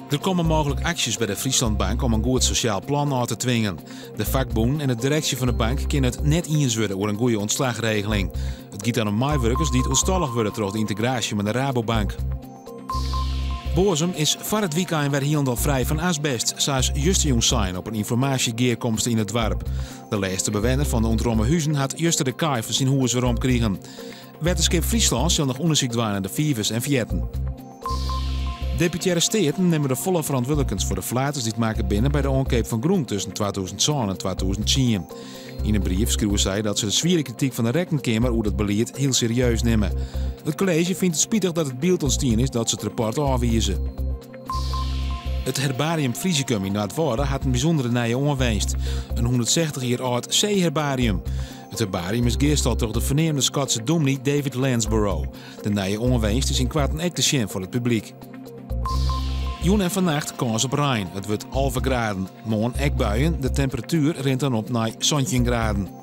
Der komme mooglik aksjes by de Friesland Bank om in goed sosjaal plan ôf te twingen. De fakbûnen en de direksje fan de bank kinne it net iens wurde oer in goede ûntslachregeling. It giet dan om meiwurkers dy't oerstallich wurde troch de yntegraasje mei de Rabobank. Boazum is foar it wykein wer hielendal frij fan asbest, sa is justerjûn sein op in ynformaasjegearkomste yn it doarp. De lêste bewenner fan de ûntromme huzen hat juster de kaai fan syn hûs werom krigen. Wetterskip Fryslân sil noch ûndersyk dwaan nei de fivers en fearten. Deputearre Steaten nimme de folle ferantwurdlikens foar de flaters dy't makke binne by de oankeap fan grûn tusken 2007 en 2010. Yn in brief skriuwe sy dat se de swiere krityk fan de rekkenkeamer oer dat belied hiel serieus nimme. It kolleezje fynt it spitich dat it byld ûntstien is dat se it rapport ôfwize. It Herbarium Frisicum yn Noardwâlde hat in bysûndere nije oanwenst, in 160 jier âld seeherbarium. It herbarium is gearstald troch de ferneamde Skotse dûmny David Landsborough. De nije oanwenst is ynkoarten ek te sjen foar it publyk. Jûn en fannacht kâns op rein. It wurdt 11 graden. Moarn ek buien. De temperatuer rint dan op nei 17 graden.